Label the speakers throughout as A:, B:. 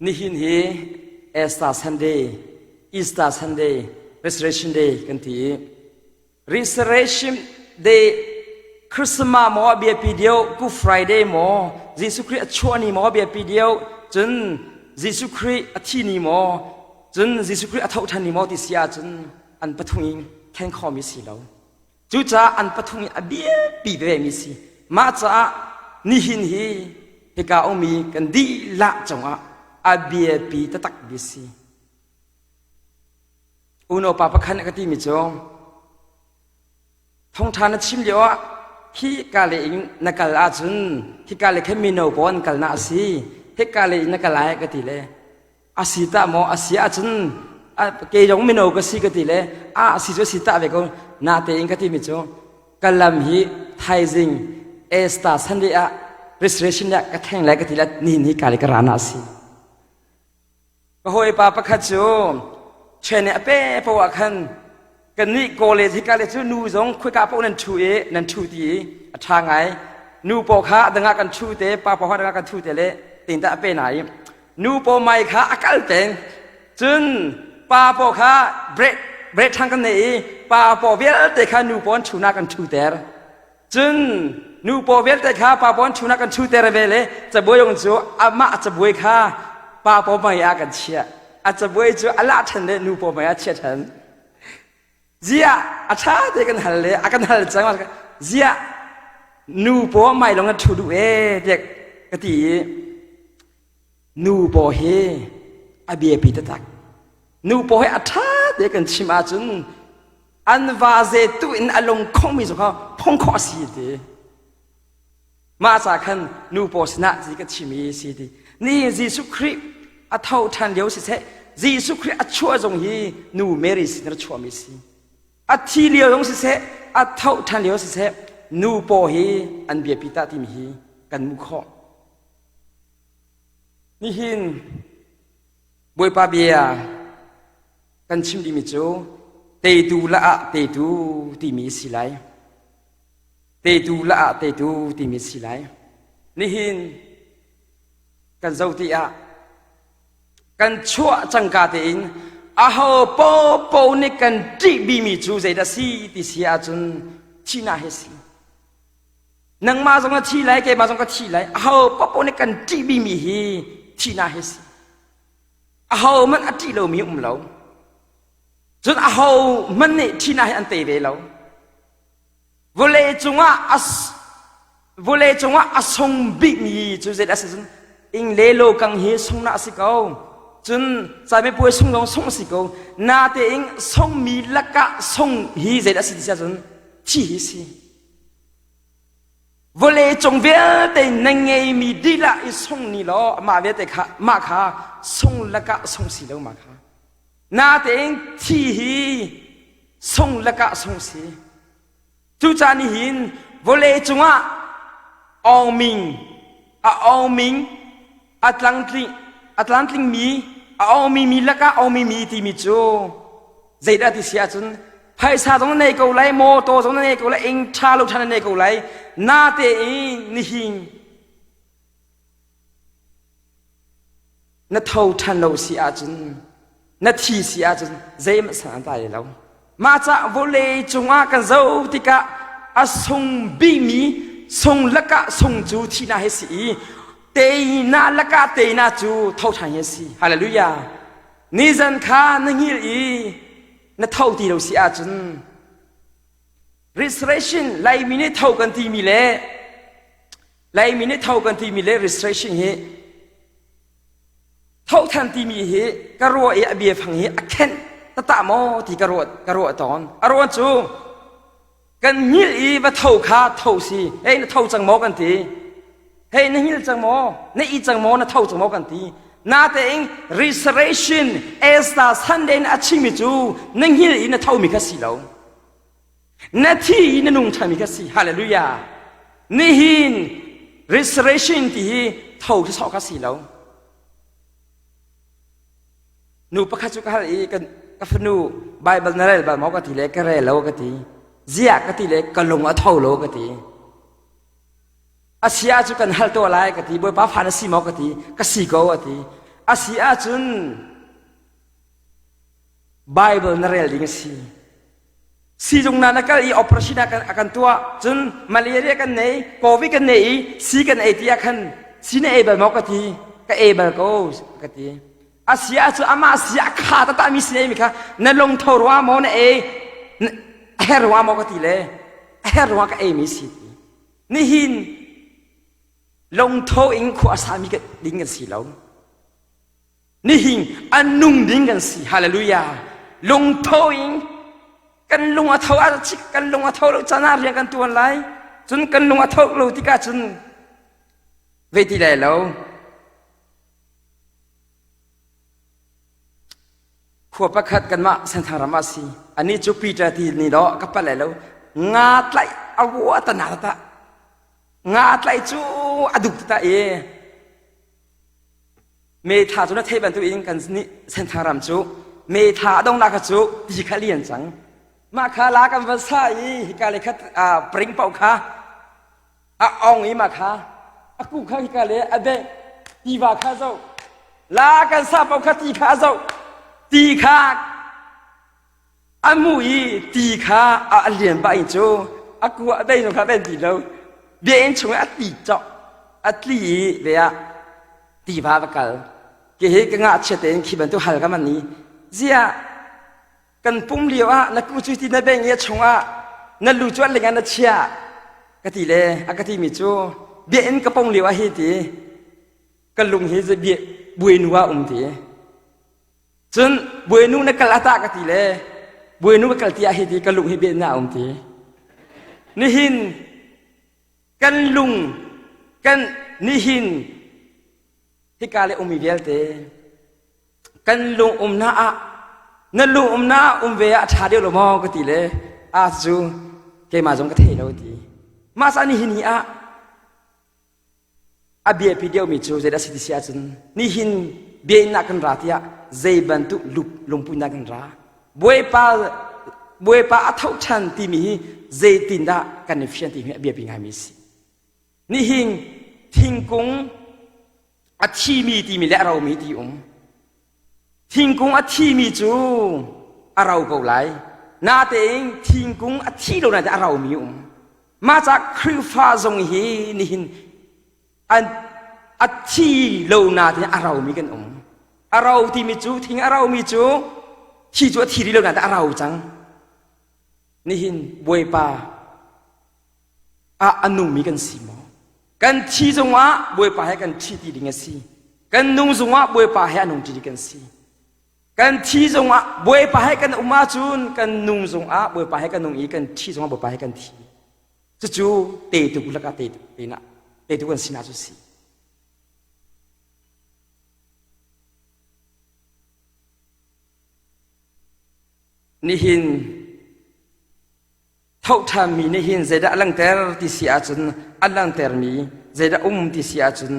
A: Nihin hi Easter Sunday, Easter Sunday, Resurrection Day kan ti i Resurrection Day Christmas maw a biapi deuh, Good Friday maw, Jesuh Khrih a chuah ni maw a biapi deuh, cun Jesuh Khrih a thi ni maw, cun Jesuh Khrih a tho ṭhan ni maw ti si ahcun an pathum in khen khomi si lo. Cucaah an pathum in a biapi veve mi si. Mah caah nihin hi hika ummi kan dihlak cungah a biapi taktak mi si. Unaupa pakhat nih a ka timi cu thawngṭha na chim lio ah hika le in na kal ahcun hika le khan mino pawl an kalnak a si hika le in na kal lai ka ti le a si tah maw a si ahcun kei zong mino ka si ka ti le a si cu a si tah ve ko natein ka timi cu ka lam hi thaizing Easter Sunday ah restoration ah ka thleng lai ka ti le ni ni ka le ka rana a si. Ka hawipa pakhat cu ṭhen a pe poah khan kannih college hika le cu nu zong khuika paoh nan ṭhu i nan ṭhu ti i a ṭha ngai. Nu paw kha dangah kan ṭhu te, pa paw kha dangah kan ṭhu te le tin tah a pe na i nu paw mai kha a kal peng. Cun pa paw kha break break ṭhang kan nei i pa paw vialte kha nu paw an ṭhunak kan ṭhu ter. Cun nu paw vialte kha pa paw an chunak kan chuter ve le cabuai yong cu amah cabuai kha pa paw mei ah kan chiah. A cabuai cu a lah ṭhan le nu paw mei ah chiah ṭhan. Ziah a ṭha te kan hal le a kan hal cang ziah nu paw mai lawng an ṭhu duh ee tiah ka ti i nu paw hi a biapi taktak. Nu paw hi a ṭha te kan chim ahcun an vaze tu in a lung khongmi cu kha phong khawh a si ti mah ca khan nu paw sinah ti ka chim i si ti ni Jesuh Khrih a tho ṭhan lio siseh Jesuh Khrih a chuah zong hi nu Mary sin a chuahmi si a thi lio zong siseh a tho ṭhan lio siseh nu paw hi an biapi ta timi hi kan mu khawh nihin Bawipa bia kan chim dingmi cu teitu la ah teitu timi si lai. Teitu la ah teitu timi si lai. Nihin kan zo ti ah kan chuah cangka tein aho popo nih kan ṭih bimi cu zeidah si ti si ahcun thihnak hi si. Nangmah zong na thi lai, keimah zong ka thi lai. Aho popo nih kan ṭih bimi hi thihnak hi si. Ahohmanh a ṭih lomi um lo. Cun ahohmanh nih ṭhihnak hi an tei ve lo. Vawlei cungah a vawlei cungah a sung bikmi cu zei dah a si cun ing le lo kang hi sungnak a si ko. Cun camipuai sung zong sung a si ko. Natein sungmi lakah sung hi zei dah a si ti si ahcun thi hi si. Vawlei cung vialte na ngeimi dilah i sung ni law mah vialte kha mah kha sung lakah sung si lo mah kha. Natein thi hi sung lakah sung si. Cucaah nihin vawlei cungah awngming a awngming a tlangtling a tlangtlingmi a awngmi mi lakah awngmi mi timi cu zeidah ti si ahcun phaisa zong na nei ko lai mawtaw zong na nei ko lai ing ṭha lo ṭha na nei ko lai natein nihin na tho ṭhan lo si ahcun na thi si ahcun zeihmanh san an tlai lo mah ca vawlei cungah kan zoh tikah a sung bikmi sung lakah sung cu thihnak hi si i teinak lakah teinak cu tho ṭhan hi si hallelujah nizan kha na hngilh i na tho ti lo si ahcun restoration laimi nih tho kan timi le laimi nih tho kan timi le restoration hi Thohthan timi hi ka ruah i a biafang hi a khenh tata maw ti ka ruah ka ruah tawn. A ruang cu kan hngilh i va tho kha tho si. Hei na tho cang maw kan ti. Hei na hngilh cang maw? Na i cang maw? Na tho cang maw kan ti. Natein restoration Esther Sunday na a chimmi cu na hngilh i na thomi kha si lo. Na thi i na nung ṭhanmi kha si. Hallelujah. Nihin restoration ti hi tho khi sawh kha si lo. Nu pakhat cu ka hal i ka ka fanu Bible na rel bal maw ka ti le ka rel lo ka ti. Ziah ka ti le ka lung a tho lo ka ti. A sia cu kan hal tuah lai ka ti. Bawipa fa na si maw ka ti. Ka si ko a ti. A si ahcun Bible na rel ding a si. Sizung na na kal i operation a kan, a kan tuah cun malaria kan nei, covid kan nei i si kan ei ti ah khan si na ei bal maw ka ti ka ei bal ko ka ti. A si ahcun amah si a kha tata mi si na ei mi kha na lungtho rua maw na ei a her rua maw ka ti le a her rua ka ei mi si ti. Nihin lungtho in khua a sami ding kan si lo. Nihin a nung ding kan si. Hallelujah. Lungtho in kan lung a tho a kan lung a tho lo caan ah rian kan tuan lai. Cun kan lung a tho lo tikah cun ve ti lai lo. Khua pakhat kanmah Senthang ram ah si. Ani cu Peter ti ni do ka pal lai lo. Nga tlaih a wa ta na ta. Nga tlaih cu a duk ta i Metha cu na theih bantukin kan nih Senthang ram cu metha a donghnak kha cu ti kha lian cang. Mah kha la kan van sa i hika le khat pring paoh kha a ong i mah kha a ku kha hika le a beh tiva kha zoh la kan sa paoh kha ti kha a zoh ti kha A mu i ti kha a lian pah in cu a kua a bei zong kha ben ti lo. Biakinn chung a ti cawk a tli i ve ah tiva va kal. Ke hi ka ngahchia tein khi bantuk hal ka man i ziah kan pum lio ah na ku cu ti na beng i a chungah na lu cu a ling ah na chiah ka ti le a ka ti mi cu biakinn ka pong lio ah hi ti ka lung hi buai nu ah um ti Cun buainu na kal ata ka ti le buainu ka kal ti ah hi ti ka lung hi bian na um ti. Nihin kan lung kan nihin hika le umi vialte kan lung um na ah na lung um na ah um ve ah a ṭha deuh lo maw ka ti le a cu keimah zong ka thei lo ti. Mah sa nihin hi ah A biapi deuhmi cu zeidah a si ti si ahcun nihin biainn ah kan ra tiah zei bantuk lungput in kan ra. Bawipa Bawipa a tho ṭhan timi hi zeitindah kan i fian timi a biapi ngaimi a si. Nihin thingkung a thimi timi le a romi ti um. Thingkung a thimi cu a ro ko lai. Natein thingkung a thi lo nain a romi um. Mah ca Khrihfa zong hi nihin an a thi lo natein a romi kan um. A ro timi cu thing a romi cu thi cu a thi rih lo nain a ro cang. Nihin Bawipa ah a nungmi kan si maw? Kan thi zongah Bawipa he kan thi ti ding a si. Kan nung zongah Bawipa he a nung ti ding kan si. Kan thi zongah Bawipa he kan um ahcun kan nung zongah Bawipa he kan nung i kan thi zongah Bawipa he kan thi. Cucu tetu lakah tetu tetu kan sinah cu si. Nihin Thoṭhanmi nih hin zeidah a langhter ti si ahcun a langhtermi zeidah um ti si ahcun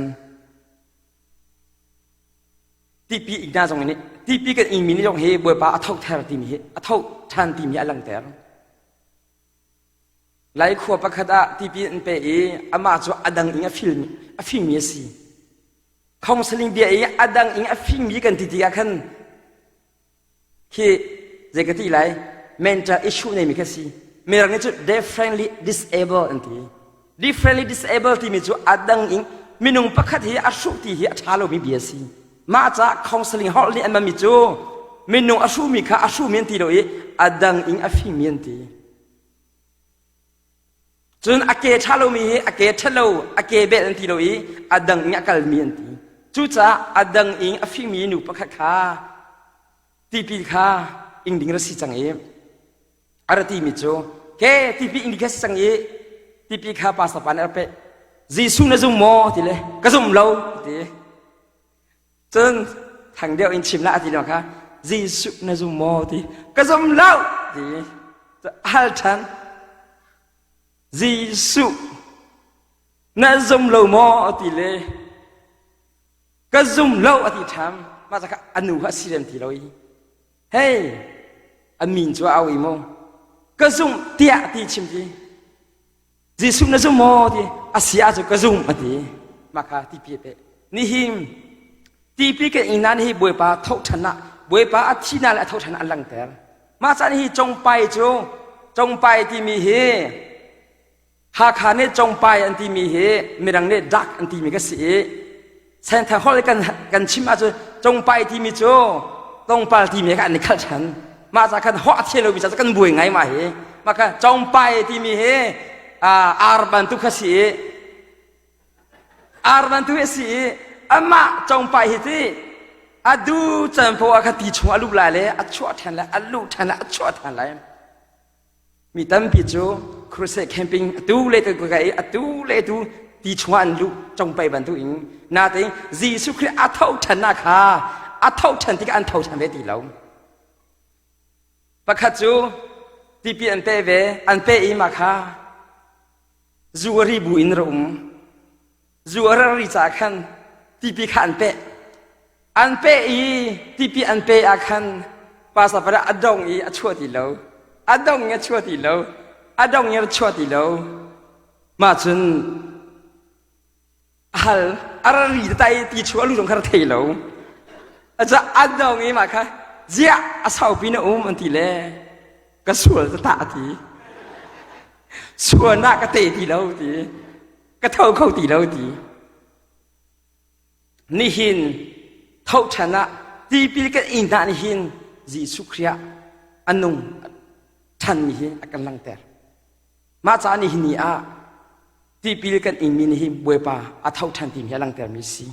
A: tipi ing hna zong nih tipi kan ingmi nih zong hi Bawipa a thother timi hi a tho ṭhan timi a langhter. Lai khua pakhat ah tipi an pe i amah cu a dang ing a filmi a fimmi a si. Counseling bia i a dang ing a fimmi kan ti tikah khan Hi zei ka ti lai mental issue neimi kha si. Mirang nih cu differently disabled an ti. Differently disabled timi cu a dang in minung pakhat hi a hruh ti hi a ṭha lomi bia si. Mah caah counseling holh nih an hmanmi cu minung a hruhmi kha a hruhmi an ti lo i a dang in a fimmi an ti. Cun a ke ṭha lomi hi a ke ṭhalo, a ke bel an ti lo i a dang in a kalmi an ti. Cucaah a dang in a fimmi nu pakhat kha tipil kha ing ding ra si cang i a ra timi cu ke tipil ing ding kha si cang i tipil kha pastor pa nih a rak peh. Jesuh na zum maw ti le ka zum lo ti. Cun thang deuh in chim lah ti lo kha Jesuh na zum maw ti ka zum lo ti hal ṭhan Jesuh na zum lo maw ti le ka zum lo a ti ṭham mah cakha a nu kha a si lem ti lo i hei a min cu a au i mu ka zum tiah ti chim ti Jesuh na zum maw ti a si ahcun ka zum a ti mah kha ti pi pe nihin. Tipi kan ing nan hi Bawipa tho ṭhan ah Bawipa a thihnak le a tho ṭhan ah an langhter. Mah caan hi congpai cu congpai timi hi Hakha nih congpai an timi hi mirang nih duck an timi ka si i Senthang holh kan kan chim ahcun congpai timi cu tongpal timi kha an i khalh ṭhan. Mah ca khan hawh a thiam lomi ca cu kan buai ngai mah hi. Mah kha congpai timi hi ar bantuk kha si i Ar bantuk a si i amah congpai hi ti a du can poah kha ti chung a luh lai le a chuah ṭhan lai, a luh ṭhan lai, a chuah ṭhan lai. Mi tampi cu crusade camping atu le tu ka i atu le tu ti chungah an luh congpai bantuk in natein Jesuh Khrih a tho ṭhannak kha a tho ṭhan tikah an tho ṭhan ve ti lo. Pakhat cu tipi an pe ve, an pe i mah kha Zu a ri bu in ra um. Zu a ra ri caah khan tipi kha an peh. An peh i tipi an peh ah khan pastor pa a dong i a chuah ti lo. A dong i a chuah ti lo. A dong i a chuah ti lo. Mah cun a hal a ra ri tai ti chu a lu zong kha ra thei lo. Aca an dong i mah kha ziah a saupi na um an ti le ka sual ta ta ti. Sual na ka te ti lo ti. Ka tho kho ti lo ti. Nihin tho ṭhan ah tipil kan in hna nihin Jesuh Khrih ah a nung ṭhanmi hi a kan langhter. Mah caah nihin ni ah tipil kan ingmi nih hi Bawipa a tho ṭhan timi hi a langhtermi a si.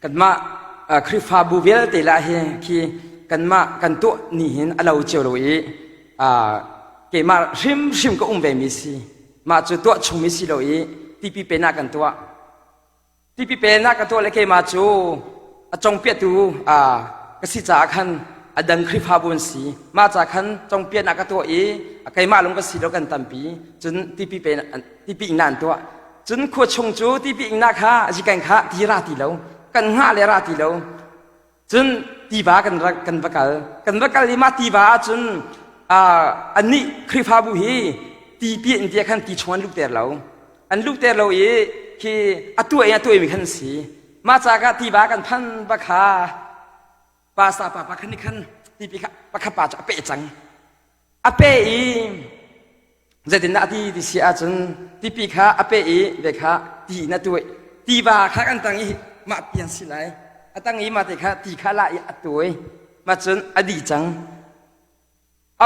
A: Kanmah Khrihfabu vialte lah hi khi kanmah kan tuah ni hin a lo cio lo i keimah hrimhrim ka um ve mi si. Mah cu tuah chungmi si lo i tipi pen ah kan tuah. Tipi pen ah ka tuah le keimah cu a congpiahtu ka si caah khan a dang Khrihfabu an si. Mah ca khan congpiahnak ka tuah i keimah lung ka si lo kan tampi. Cun tipi pen tipi ing an tuah. Cun khua chung cu tipi ingnak kha zikan kha ti ra ti lo. Kan hngah le ra ti lo. Cun tiva kan rak kan va kal. Kan va kal i mah tiva ahcun annih Khrihfabu hi tipi in tia khan ti chung an luhter lo. An luhter lo i khi a tuah in a tuah mi khan si. Mah ca ka tiva kan phan va kha pastor pa pa khan nih khan tipi kha pakhat pa cu a peh cang. A peh i zeitindah a ti ti si ahcun tipi kha a peh i ve kha ti in a tuai tiva kha kan tang i mah pian si lai a tang i mah te kha ti kha la i a tuai mah cun a di cang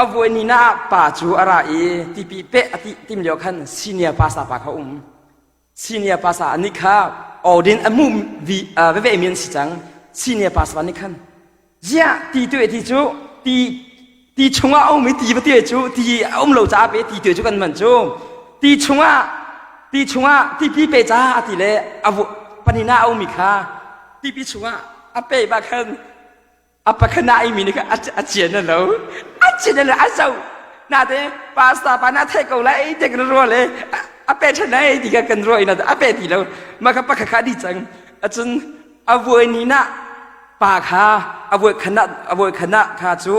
A: a vuai ni na ah pa cu a ra i tipi peh a ti tim lio khan senior pastor pa kha um senior pastor nih kha ordin a mu vi veve mi an si cang senior pastor nih khan ziah ti tu ti cu ti ti chungah a um i ti va ti cu ti a um lo caah pe ti tu cu kan man cu ti chungah ti chungah tipi pe ca a ti le a panina a um mi kha tipi chungah a pe ba khan a pakhat na imi nih a cian na lo a cian na lo a zo na te pastor pa na theih ko lai te kan ruah le a pe ṭhan lai ti kha kan ruah ina a pe ti lo mah kha pakhat kha di cang acun a vuai ni na pa kha a vuai khan a vuai khan kha cu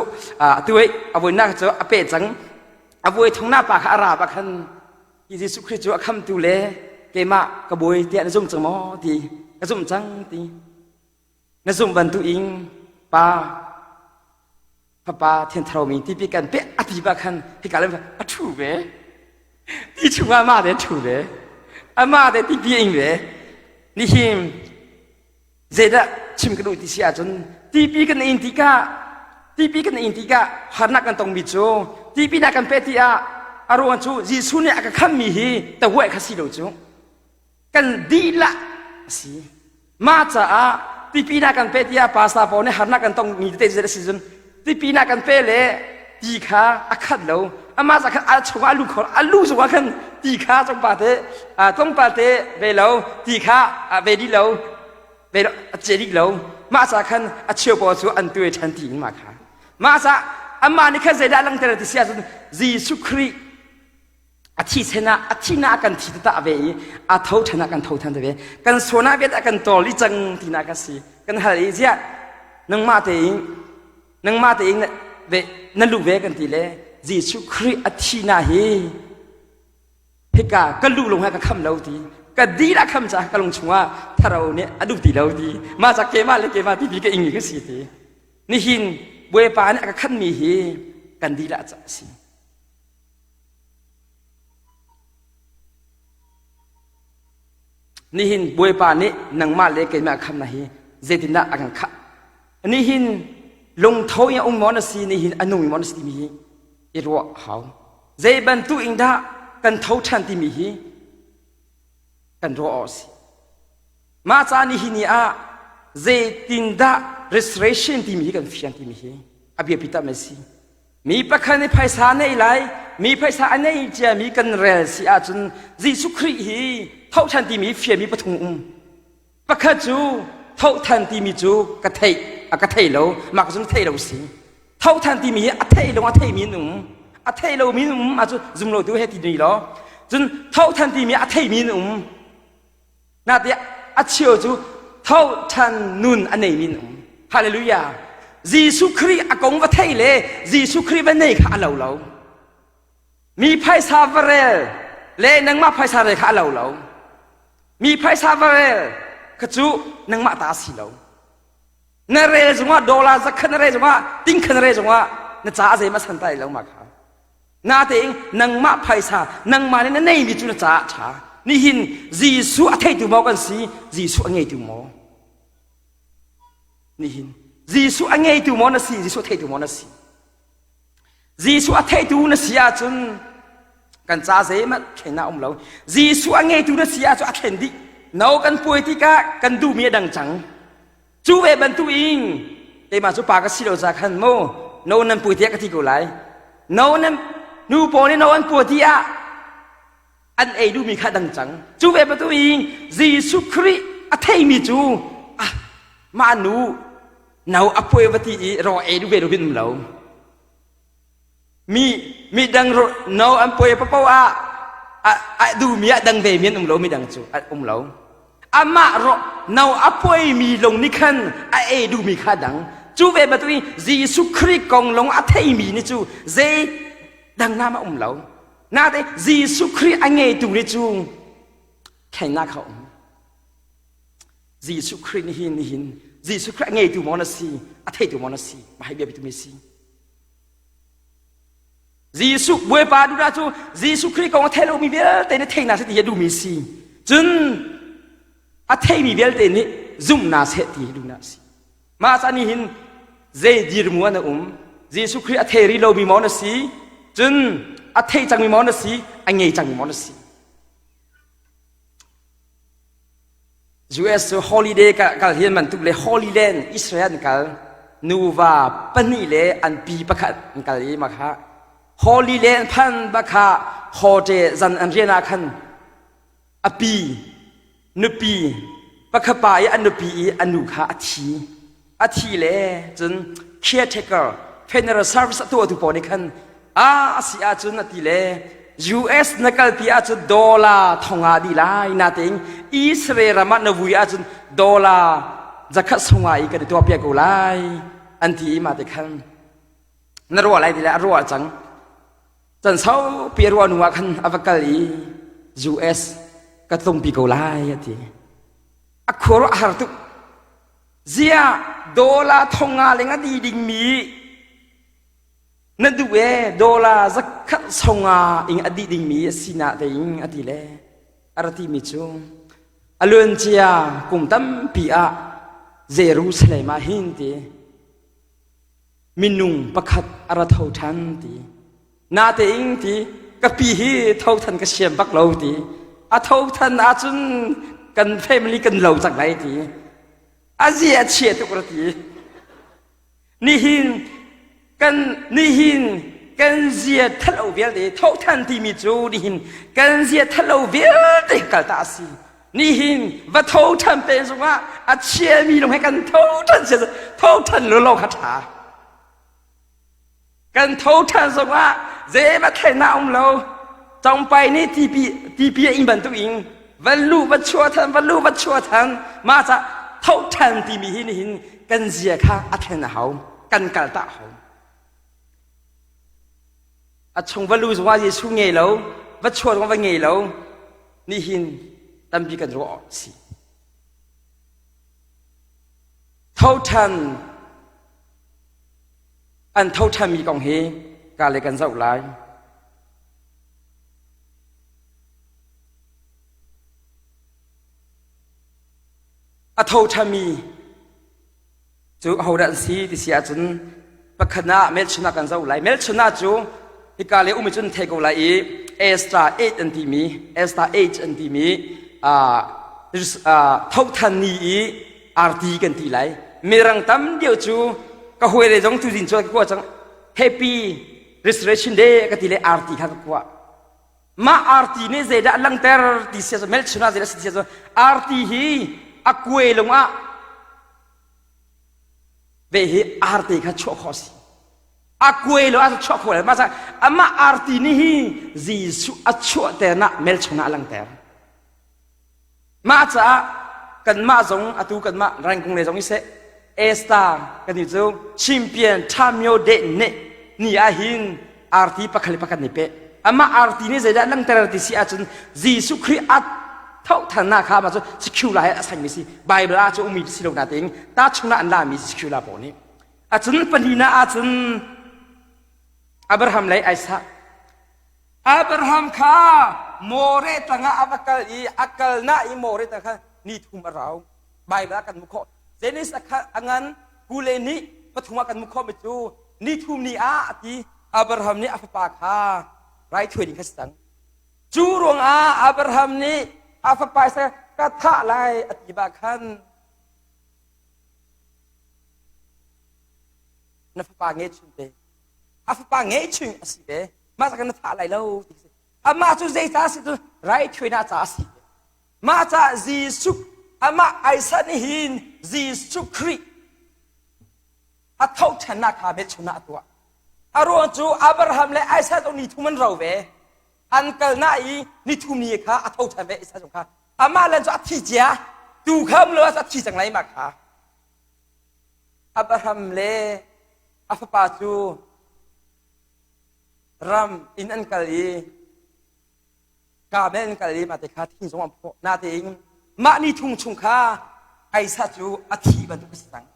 A: a tuai a vuai na cu a pe cang a vuai thong na pa kha a ra ba khan Jesuh Khrih cu a khamtu le keimah ka bawi tiah na zum cang maw ti ka zum cang ti Na zumh bantuk in pa fapa thiantharo mi tipi kan pe a ti ba khan hika le a thu ve ti chungah mah te thu ve amah te tipi ing ve nihin zeidah chim ka duh ti si ahcun tipi kan in tikah tipi kan in tikah harnak kan tongmi cu tipi na kan pe ti ah a ruang cu Jesuh nih a ka khammi hi tahuai kha si lo cu kan dihlak a si mah caah tipi na kan pe tiah pastor pawl nih harnak kan tong mi tete a si cun tipi na kan pe le. ti kha a khat lo. Amah ca khan a chungah a lu kho a lu zongah khan ti kha tlawmpal te tlawmpal te ve lo ti kha ve dih lo ve a ce dih lo. Mah ca khan a cheu pawl cu an tuai ṭhan ti in mah kha. Mah ca amah nih khan zeidah langhter ti si ahcun Jesuh Khrih a thi sen ah a thihnak ah kan thi tata ve i a tho ṭhan ah kan tho ṭhan ve kan suan ah vialte kan tawl i cang tinak a si kan hal i ziah nangmah tein nangmah tein ve na lu ve kan ti le Jesuh Khrih a thihnak hi hika ka lu lung he ka kham lo ti ka dil a kham caah ka lung chungah tharo nih a duh ti lo ti mah ca keimah le keimah ti ka ing ka si ti nihin Bawipa nih a ka khanmi hi kan dilah ca a si Nihin Bawipa nih nangmah le keimah khamnak hi zeitindah a kan khah? Nihin lungtho in a um maw na si, nihin a nung maw na si timi hi i ruah hau. Zei bantuk in dah kan tho ṭhan timi hi kan ruah awk a si. Mah ca nihin ni ah zeitindah restoration timi hi kan fian timi hi a biapi tak a si. Mi pakhat nih phaisa nei lai, mi phaisa a nei ciami kan rel si ahcun Jesuh Khrih hi thohthan timi fiami pathum um. Pakhat cu thohthan timi cu ka theih, a ka thei lo, mah ka cun thei lo si. Thohthan timi hi a theih lo a theimi an um. A thei lomi an um ahcun zum lo tu he ti ni law. Cun thohthan timi a theimi an um. Natiah a cheu cu thoṭhan nun a neimi an um. Hallelujah. Jesuh Khrih a kong va thei le Jesuh Khrih va nei kha a lo lo. Mi phaisa va rel le nangmah phaisa rel kha a lo lo. Mi phaisa va rel kha cu nangmah ta si lo. Na rel zongah dollar zakhat na rel zongah tingkhat na rel zongah na caah zeihmah san tai lo ma kha. Natein nangmah phaisa nangmah nih na neimi cu na caah ṭha. Nihin Jesuh a theitu maw kan si? Jesuh a ngeitu maw? Nihin Jesuh a ngeitu maw na si? Jesuh a theitu maw na si? Jesuh a theitu na si ahcun kan ca zeihmanh thlen ah um lo. Jesuh a ngeitu na si ahcun a thlen dih. No kan puai tikah kan duhmi a dang cang. Cu ve bantuk in keimah cu pa ka si lo ca khan mu no nan pui tiah ka ti ko lai. No nan nu pawl nih no an pua ti ah an ei duhmi kha dang cang. Cu ve bantuk in Jesuh Khrih a theimi cu ah mah nu no a puai va ti i raw ei duh ve lo hin um lo. Mi midang no an puai papo ah a duhmi ah dang ve mi an um lo midang cu an um lo. Amah ro no a puaimi lung nih khan a ei duhmi kha dang. Cu ve bantuk in Jesuh Khrih kong lung a theimi nih cu zei dang nam a um lo. Natein Jesuh Khrih a ngeitu nih cu thlennak kha um. Jesuh Khrih nih hin nihin Jesuh Khrih a ngeitu maw na si, a theitu maw na si, mah hi biapi tumi si. Jesuh Bawipa duhdah cu Jesuh Khrih kong a thei lomi vialte nih thei hna seh ti hi a duhmi si. Cun a theimi vialte nih zumh seh ti hi duhnak a si. Mah caan nih hin zei dirmu an um? Jesuh Khrih a thei rih lomi maw na si? Cun a thei cangmi maw na si? A ngei cangmi maw na si? US cu holiday kal hi an bantuk le Holy Land Israel an kal nuva pahnih le an pi pakhat an kal i makha Holy Land phan bakha hotel zan an rian ah khan a pi nupi pakhat pa i an nupi i a nu kha a thi a thi le cun caretaker funeral service a tuahtu pawl nih khan a a si ahcun a ti le US na kalpi ahcun dollar thonga dih lai natein Israel ram ah na vui ahcun dollar zakhat songa i kan i tuahpiak ko lai an ti i mah te khan na ruah lai ti le a ruah cang can saupi a ruah hnu ah khan a va kal i US ka tlungpi ko lai a ti a khuaruah a har tuk Ziah dollar thonga leng a di dingmi na duh e dollar zakhat songa ing a di dingmi a si na tein a ti le a ra timi cu a luancia kum tampi ah Jerusalem ah hin ti minung pakhat a ra tho ṭhan ti Natein ti ka pi hi tho than ka siam bak lo ti a tho than ahcun kan family kan lo cang lai ti a zia a chia tuk ra ti nihin kan nihin. kan zia thalo vialte thothan timi cu nihin kan zia thalo vialte kal ta a si. Nihin va tho than pe zongah a chiami lung he kan tho than sia tho than lo lo kha tha. Kan tho ṭhan zongah zei thleinak um lo. Congpai nih tipi tipi a ing bantuk in va luh va chuah than va luh va chuah than mah ca tho ṭhan timi hi nihin kan zia kha a thlen a hau kan kal ta a hau. A chung va lu zongah Jesuh ngei lo va chuah zongah va ngei lo nihin tampi kan ruah awk si. Tho ṭhan An tho ṭhanmi kong hi ka le kan zoh lai. A tho ṭhanmi cu ahodah an si ti si ahcun pakhat ah melchunah kan zoh lai. Melchunah cu hika le um cun thei ko lai i Esther 8 an timi Esther 8 an timi thothan ni i arti kan ti lai mirang tam deuh cu ka hawi le zong tuzin cu ka kua cang happy restoration day ka ti le arti kha ka kua mah arti nih zeidah langter ti sia melchuna zeidah si sia arti hi a kuai lung ah ve hi arte kha chuah khawh si a kuai lo a chuah khawh le mah amah arti nih hi Jesuh a chuahter nak melchuna langter Mah caah kanmah zong atu kanmah Rangkung le zong iseh Esther kan ti cu champion Thamyo de ne ni ahhin arti pakhat le pakhat nih peh. Amah arti nih zeidah langter ti si ahcun Jesuh Khrih a thohthannak kha amah cu secular he a sangmi si Bible ah cu ummi si lo natein ta chungah an lami secular pawl nih. Acun pahnihnak ahcun Abraham le Isaac Abraham kha Moreh tangah a va kal i a kalnak i Moreh tang kha ni thum a rau. Bible ah kan hmuh khawh. Genesis a ngan kule nih pathum ah kan hmuh khawhmi cu ni thum ni ah a ti Abraham nih a fapa kha raithuai ding kha si cang. Cu ruangah Abraham nih a fapa Isaac ka thah lai a ti bah khan na fapa ngeihchun te a fapa ngeihchun a si ve mah kan na thah lai lo ti si amah cu zei ca si cu raithuainak ca a si mah ca Jesuh amah Isaac nih hin Jesuh Khrih a tho ṭhannak kha hmelchunhnak a tuah a ruang cu Abraham le Isaac zong ni thum an ro ve an kalnak i ni thum ni kha a tho ṭhan ve Isaac zong kha amah len cu a thi cia tu kha um lo a thi cang lai mah kha Abraham le a fapa cu ram in an kal i Kamel an kal i mah te kha thing zong an phawh natein mah ni thung chung kha Isaac cu a thi bantuk a si cang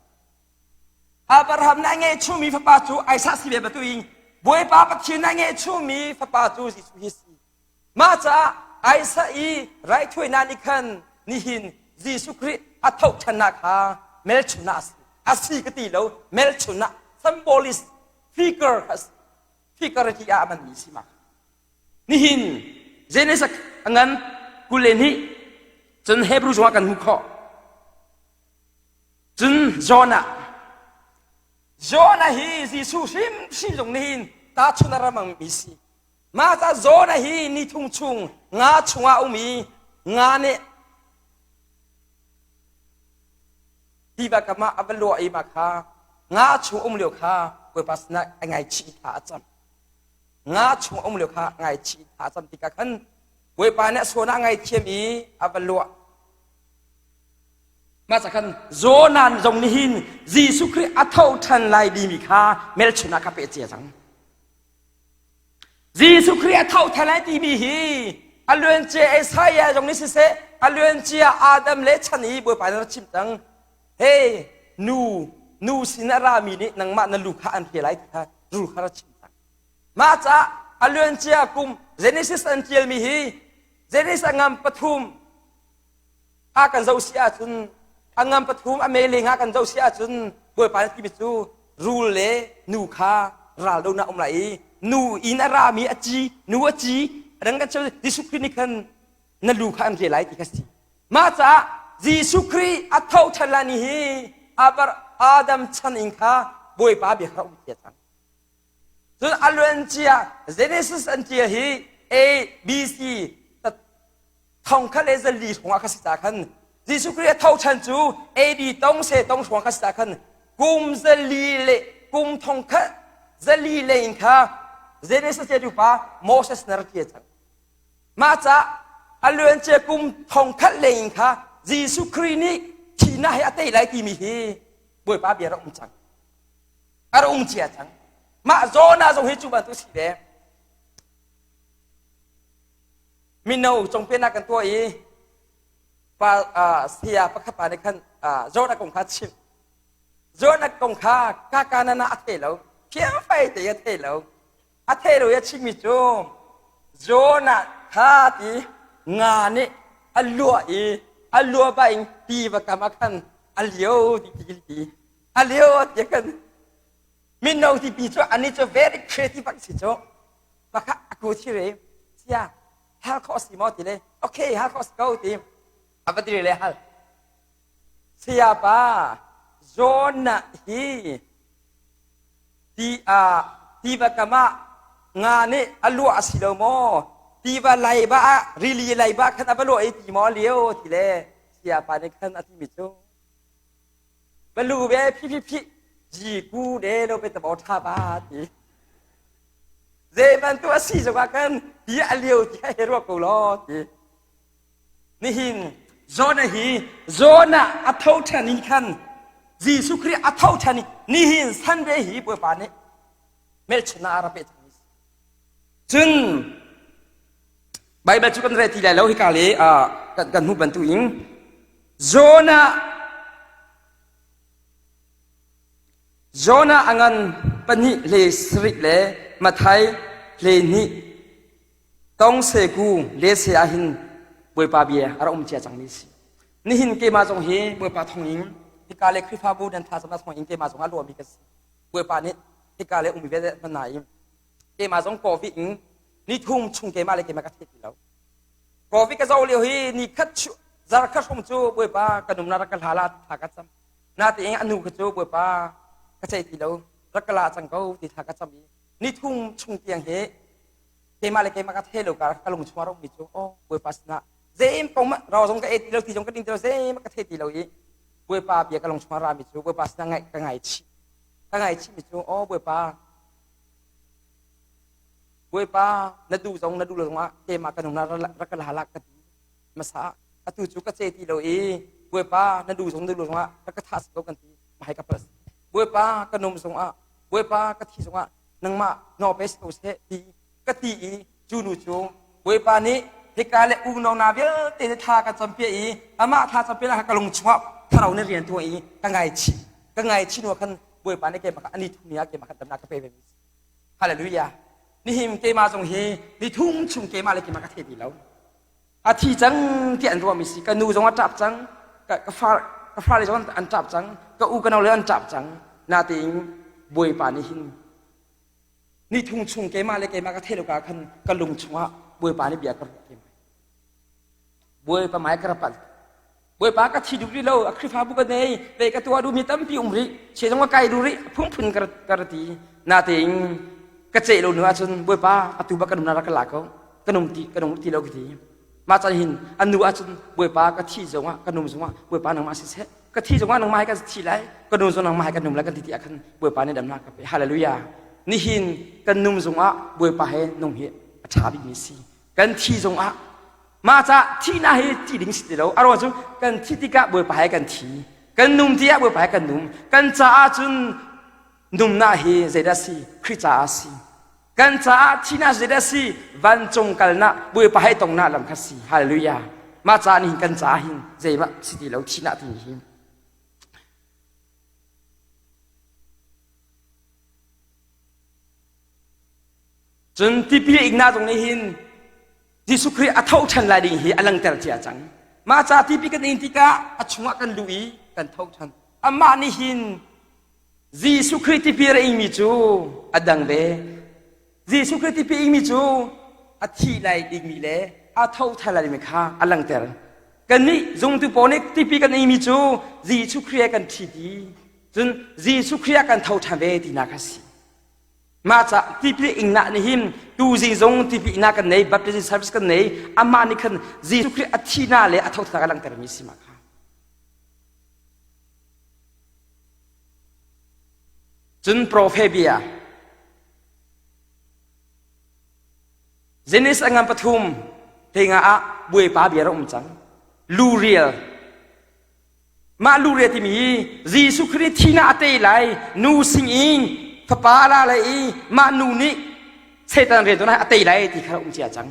A: Abraham nih a ngeihchunmi fapa cu Isaac si ve bantukin Bawipa Pathian nih a ngeihchunmi fapa cu Jesuh hi si mah caah Isaac i raithawinak nih khan nihin Jesuh Khrih a thohṭhannak kha melchunhnak a si a si ka ti lo melchunhnak symbolist figure kha figure ti ah a hmanmi si ma nihin Genesis a ngan 22 cun Hebrew zongah kan hmuh khawh cun Jonah Jonah hi Jesuh hrimhrim zong nihin tahchun a ramangmi si mah ca Jonah hi ni thung chung nga chungah um i nga nih tiva kam ah a va luah i mah kha nga chung um lio kha Bawipa sinah a ngaichih tha a cam. Nga chung um lio kha ngaichih tha a cam tikah khan Bawipa nih a sawn ah a ngaithiam i a va luah. Mah ca khan Jonan zong nih hin Jesuh Khrih a tho ṭhan lai timi kha melchun ah kha peh cia cang. Jesuh Khrih a tho than lai timi hi a luancia Isaiah zong nih siseh a luancia Adam le chan i Bawipa nih rak chim cang hey nu nu sin a rami nih nangmah na lu kha an hre lai ti kha rul kha rak chim cang mah caah a luancia kum Genesis an tialmi hi Genesis a ngam pathum a kan zoh si ahcun a ngam pathum a mei ah kan zoh si ahcun Bawipa nih timi cu rul le nu kha ral donak um lai i nu in a rami a ci nu a ci a dang kan cheu Jesuh Khrih nih khan na lu kha an re lai ti kha si mah caah Jesuh Khrih a tho ṭhan lai ni hi Adam chan in kha Bawipa bia kha um cia cang. Cun a luancia Genesis an tia hi A, B, C thong khat le zali hrawng ah kha si ca khan Jesuh Khrih a tho ṭhan cu AD tong se tong hrawng kha si ca khan kum zali le kum thong khat zali le in kha Genesis tia pa Moses na rak tia cang. Mah ca a luancia kum thong khat le in kha Jesuh Khrih nih thihnak he a tei lai timi hi Bawipa bia rak um cang. A rak um cia cang. Mah Jonah zong hi cu bantuk si ve. Mino congpinak kan tuah i pa saya pakhat pa nih khan Jonah kong kha chim. Jonah kong kha kakanana a thei lo. Fiangfai te a thei lo. A thei lo i a chimmi cu Jonah kha ti nga nih a luah i a luah ba in tiva kam ah khan a lio ti ti ti a lio ti khan mino tipi cu ani cu very creative an si cu pakha aku thi re sia hal khawh si maw ti le okay hal khawh si ko ti a va ti le hal saya pa Jonah hi ti ah tiva kam ah nga nih a luah a si lo maw tiva leiba ah rili leiba khan a va luah i ti maw lio ti le sayapa nih khan a timi cu balu ve phi phi phi ji ku de lo pe tabo tha ba ti zei bantuk a si zongah khan ti a lio ti kha he ruak ko law ti Nihin Jonah hi Jonah a tho ṭhan in khan Jesuh Khrih a tho ṭhan i nihin Sunday hi Bawipa nih hmelchunhnak a rak peh cangmi Cun Baibal cu kan rel ti lai lo hika le kan, kan hmuh bantuk in Jonah Jonah a ngan pahnih hle sarih le Mathai hle hnih Tong seku lese ah hin Bawipa bia a rak um cia cangmi si. Nihin keimah zong hi Bawipa thawngin hika le Khrihfabu nan thazaang thawngin keimah zong a luami ka si. Bawipa nih hika le um ve hman nain keimah zong COVID in ni thum chung keimah le keimah ka thei ti lo. COVID ka zoh lio hi ni khat zar khat hrawng cu Bawipa ka num na rak ka hla la thla ka cam. Natein anu kha cu Bawipa ka ceih ti lo rak ka la cang ko ti thla ka cam i ni thum chung tiang hi keimah le keimah ka thei lo ka ka lung chung a ro mi cu oh Bawipa sinah zeim kong ma ro zong ka ei ti lo ti zong ka ding ti lo zeim ka thei ti lo i Bawipa bia ka lung chung a ra mi cu Bawipa sinah ngaih ka ngai chih ka ngai chih mi cu oh Bawipa Bawipa na duh zong na duh lo zongah keimah ka nung na rak ka la ka ti hmasa atu cu ka ce ti lo i Bawipa na duh zong na duh lo zongah rak ka thah si ko kan ti mahai ka pas Bawipa ka num zongah Bawipa ka thi zongah nangmah nawpe si ko seh ti ka ti i cu nu cu Bawipa nih hika le unau na vialte nih thla kan campiah i amah thla campiah ka lung chungah thlarau nih rian tuah i ka ngaichih ka ngaichih hnu khan Bawipa nih keimah kha ani thum ni ah keimah kha damnak ka pe ve mi Hallelujah nihin keimah zong hi ni thum chung keimah le keimah ka thei ti lo a thi cang tiah an ruahmi si ka nu zong a ṭap cang ka ka fa ka fale zong an ṭap cang ka u ka nau le an ṭap cang natein bawipa nih hin ni thung chung keimah le keimah ka theih lo ka khan ka lung chungah bawipa nih bia ka ruah keimah bawipa mai ka rapal bawipa ka thi duh rih lo a Khrihfabu ka nei ve ka tuah duhmi tampi um rih che zong ka kai duh rih phunphun ka ka ti natein ka ceih lo nu ahcun bawipa atu ba ka num na rak ka la ko ka nung ti ka nung ti lo ka ti mah can hin an nu ahcun bawipa ka thi zongah ka num zongah bawipa nangmah siseh ka thi zongah nangmah hi ka thi lai ka num zong nangmah hi ka num lai kan ti ti ah khan bawipa nih damnak ka pe hallelujah nihin kan num zongah bawipa he nung hi a ṭha bikmi si kan thi zongah mah ca thihnak hi thi ding si ti lo a ruang cu kan thi tikah bawipa he kan thi kan num tiah bawipa he kan num kan caah cun numnak hi zeidah si Khrih caah si kan caah thihnak zeidah si vancung kalnak bawipa he tongnak lam kha si hallelujah mah caah nihin kan caah hin zeimah si ti lo thihnak ti hi cun tipil ingnak zong nih hin Jesuh Khrih a tho ṭhan lai ding hi a langter cia cang mah ca tipi kan in tikah a chungah kan luh i kan tho ṭhan amah nih hin Jesuh Khrih tipil a ingmi cu a dang ve. Jesuh Khrih tipil ingmi cu a thi lai dingmi le a tho thai lai dingmi kha a langhter. Kannih zungtu pawl nih tipil kan ingmi cu Jesuh Khrih he kan thi ti. Cun Jesuh Khrih ah kan tho ṭhan ve tinak a si. Mah ca tipil ingnak nih hin tuzing zong tipil ingnak kan nei, baptism service kan nei, amah nih khan Jesuh Khrih a thihnak le a thotnak a langhtermi si ma kha. Cun prophet bia Genesis a ngan pathum te nga ah Bawipa bia ra um cang. Luriel Mah lure timi hi Jesuh Khrih thihnak a tei lai nu singin fapa a la lai i mah nu nih Satan rian a tei lai ti kha um cia cang.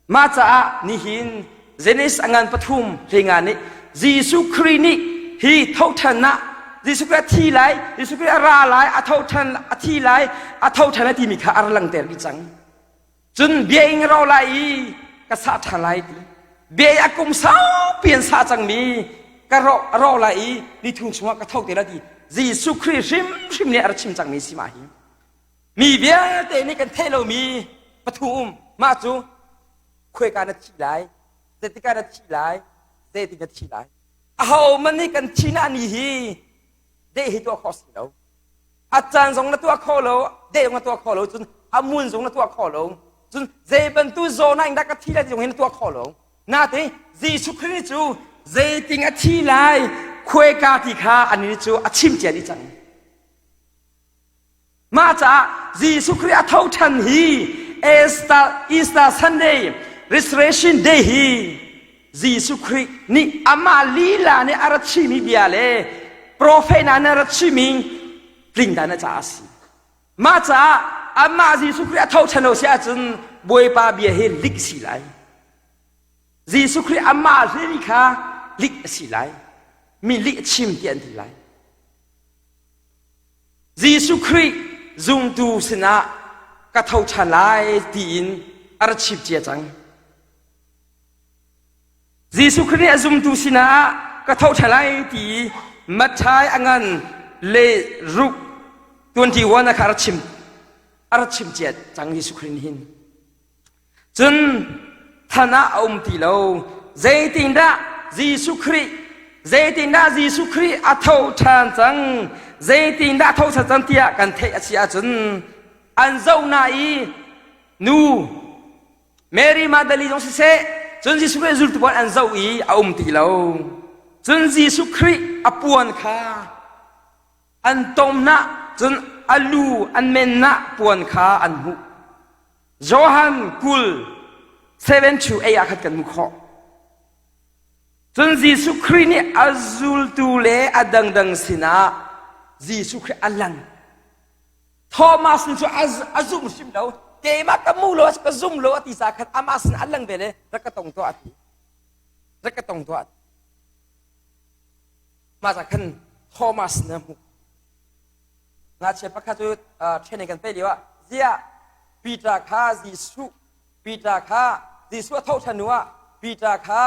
A: Mah caah nihin Genesis a ngan pathum hlenga nih Jesuh Khrih nih hi thoṭhannak Jesuh Khrih a thi lai, Jesuh Khrih a ra lai, a thoṭhan a thi lai, a thoṭhan lai timi kha a ra langter dih cang. Cun bia in ro lai i ka sah ṭhan lai ti. Bia i a kum saupi an sah cangmi ka rawh a rawh lai i ni thum chungah ka tho te lai ti Jesuh Khrih hrimhrim nih a ra chim cangmi si mah hi. Mi vialte nih kan theih lomi pathum mah cu khuaika na thi lai, zeitikah na thi lai, zeitik na thi lai. Ahohmanh nih kan thihnak ni hi deh hi tuah khawh si lo. A caan zong na tuah kho lo, deh zong na tuah kho lo, cun a mun zong na tuah kho lo. Cun zei bantuk zawnak in dah ka thi lai ti zong hi na tuah kho lo. Nate Jesuh Khrih cu zeiting a thi lai, khuaika ti kha anih cu a chim cia dih cang. Mah caah Jesuh Khrih a tho ṭhan hi Easter, Easter Sunday, Resurrection Day hi Jesuh Khrih nih amah lila nih a ra chimmi bia le profet hna nih a ra chimmi tlingdan a caah a si. Mah caah amah Jesuh Khrih a tho ṭhan lo si ahcun Bawipa bia hi lik si lai. Jesuh Khrih amah hlei kha lik a si lai. Mi lih chim ti an ti lai. Jesuh Khrih zumtu sinah ka tho ṭhan lai tiin a ra chim cia cang. Jesuh Khrih nih a zumtu sinah ka tho ṭhan lai ti i Matthai a ngan le ruk 21 a kha a ra chim a ra chim cia cang Jesuh Khrih nih hin. Cun than ah a um ti lo. Zeitindah Jesuh Khrih zeitindah Jesuh Khrih a tho ṭhan cang zeitindah a tho ṭhan cang tiah kan theih a si ahcun an zoh na i nu Mary Magdalene zong siseh cun Jesuh Khrih zultu pawl an zoh i a um ti lo. Cun Jesuh Khrih a puan kha an tomnak cun a lu an mennak puan kha an hmuh. Johan 20 7 to 8 ah khat kan hmuh khawh. Cun Jesuh Khrih nih a zultu le a dangdang sinah Jesuh Khrih a lang. Thomas nih cu a zum hrim lo. Keimah ka mu lo, ka zum lo a ti sa khan amah sin a lang ve le rak ka tong tuah a ti. Rak ka tong tuah. Mah ca khan Thomas na hmuh. Ngakchia pakhat cu training kan peh lio ah ziah Peter kha Jesuh Peter kha Jesuh a tho ṭhan hnu ah Peter kha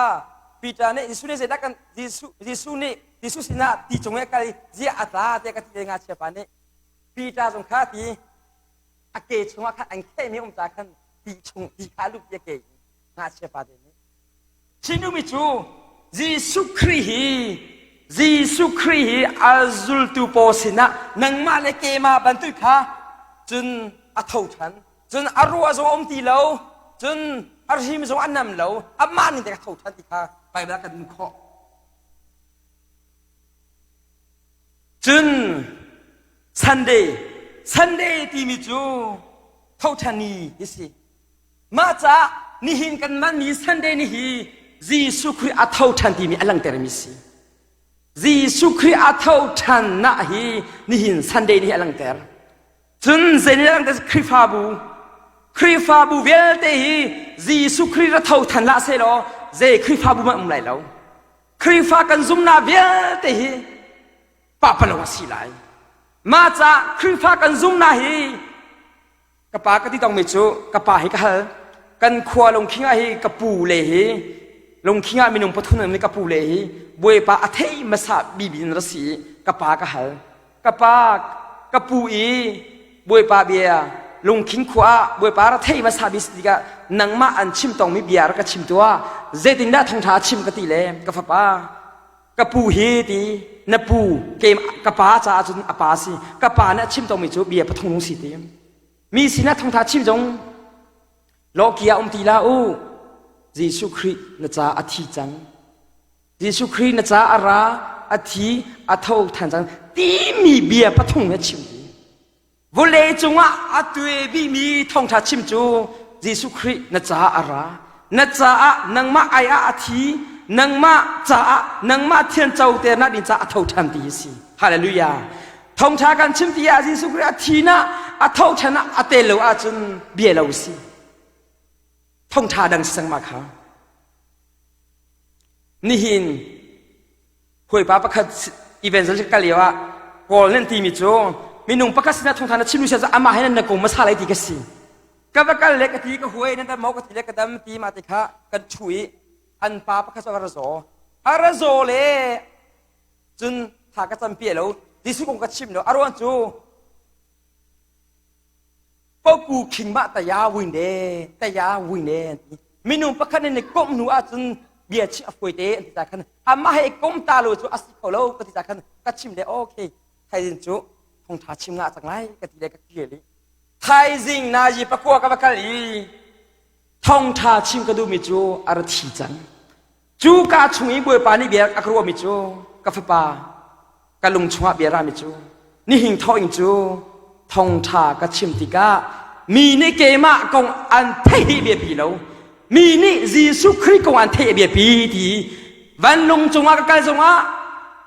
A: Peter nih Jesuh nih zeidah kan Jesuh Jesuh nih Jesuh sinah ti cung i a kal i ziah a tla tiah ka ti le ngakchia pa nih Peter zong kha ti a ke chungah khan an khehmi um ta khan ti chung ti kha a lut ti a ke ngakchia pa te nih Chinumi cu Jesuh Khrih hi Jesuh Khrih hi a zultu pawl sinah nangmah le keimah bantuk kha cun a tho ṭhan cun a ruah zong a um ti lo cun a hrim zong a nam lo amah ning te ka tho ṭhan ti kha Bible ah kan hmuh khawh. Cun Sunday Sunday timi cu tho ṭhan ni hi si. Mah caah nihin kan manmi Sunday ni hi Jesuh Khrih a tho ṭhan timi a langhtermi si. Jesuh Khrih a tho ṭhannak hi nihin Sunday ni hi a langhter. Cun zeinih a langhter Khrihfabu Khrihfabu vialte hi Jesuh Khrih ra tho ṭhan hlah sehlaw zei Khrihfabu hmanh um lai lo. Khrihfa kan zumnak vialte hi papalo a si lai. Mah caah Khrihfa kan zumnak hi Ka pa ka ti tongmi cu ka pa hi ka hal. Kan khua lungkhing ah hi ka pu le hi lungkhing ah minung pathum in ka pu le hi Bawipa a thei hmasa bibi in ra si i ka pa ka hal. Ka pa ka pu i Bawipa bia lungkhing khua ah Bawipa ra thei hmasa bi si tikah nangmah an chim tongmi bia ra ka chim tuah zeitindah thawngṭha a chim ka ti le ka fapa ka pu hi ti na pu ke ka pa caah cun a pa si ka pa nih a chim tongmi cu bia pathum si ti. Mi sinah thawngtha chim zong lawki ah um ti la u. Jesuh Khrih na ca a thi cang. Jesuh Khrih na ca a ra, a thi, a tho than cang timi bia pathum he chim ti. Vawlei cungah a tue bikmi thawngtha chim cu Jesuh Khrih na caah a ra. Na caah nangmah ai ah a thi, nangmah caah nangmah thianco ternak ding caah a tho ṭhan ti hi si. Hallelujah. Thawngtha kan chim ti ah Jesuh Khrih a thi na a tho ṭhan ah a tel lo ahcun bia lo si. Thawngtha dang si cang ma kha. Nihin hawipa pakhat evangelist kal lio ah Paul nan timi cu minung pakhat sinah thawngtha na chim sia amah he nan na kong hmasa lai ti ka si. Ka va kal le ka ti ka huai nan dam maw ka ti le ka dam ti ma ti kha kan chu i an pa pakhat cu a ra zaw. A ra zaw le cun tha ka cam pi lo Jesuh kong ka chim lo a ruang cu Poku khingmah taya win de taya win de an ti. Minung pakhat nih komh hnu ahcun bia chim a fawi te an ti ta khan amah he kom ta lo cu a si kho lo ka ti ta khan ka chim le okay thaizing cu thongtha chim nga cang lai ka ti le ka kir i thaizing nazi pakua ka va kal i thongtha chim ka duhmi cu a ra thi cang Cu ka chung i Bawipa nih bia a ka ruahmi cu ka fapa ka lung chungah bia rami cu nihin thawing cu thongṭha ka chim tikah mi nih keimah kong an theih hi biapi lo mi nih Jesuh Khrih kong an theih a biapi ti vanlung cungah ka kal zongah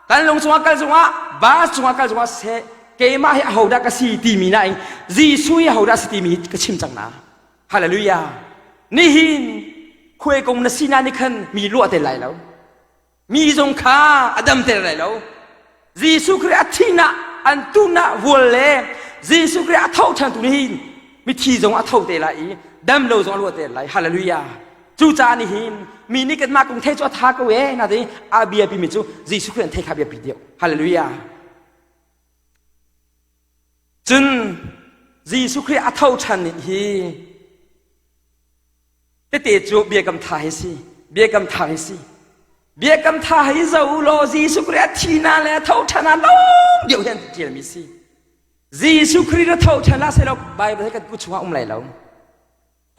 A: vanlung cungah kal zongah bus cungah kal zongah seh keimah hi ahodah ka si timi nain Jesuh hi ahodah si timi ka chim cang na Hallelujah. Nihin khuai kong na sinak nih khan mi luah te lai lo. Mi zong kha a dam ter lai lo. Jesuh Khrih a thihnak an tuhnak vual le Jesuh Khrih a tho ṭhan tu nihin mithi zong a tho te lai i dam lo zong a luah te lai. Hallelujah. Cucaah nihin mi nih kanmah kong thei cu a tha ko e na ti a biapi mi cu Jesuh Khrih an thei kha biapi deuh. Hallelujah. Cun Jesuh Khrih a tho ṭhan ning hi tete cu biakam ṭha hi si. Biakam ṭha hi si. Biakam ṭha hi zo u law Jesuh Khrih a thihnak le a tho ṭhan ah lawng deuh hi an ṭialmi si. Jesuh Khrih a tho ṭhan ah sehlaw Bible hi kan kut chungah um lai lo.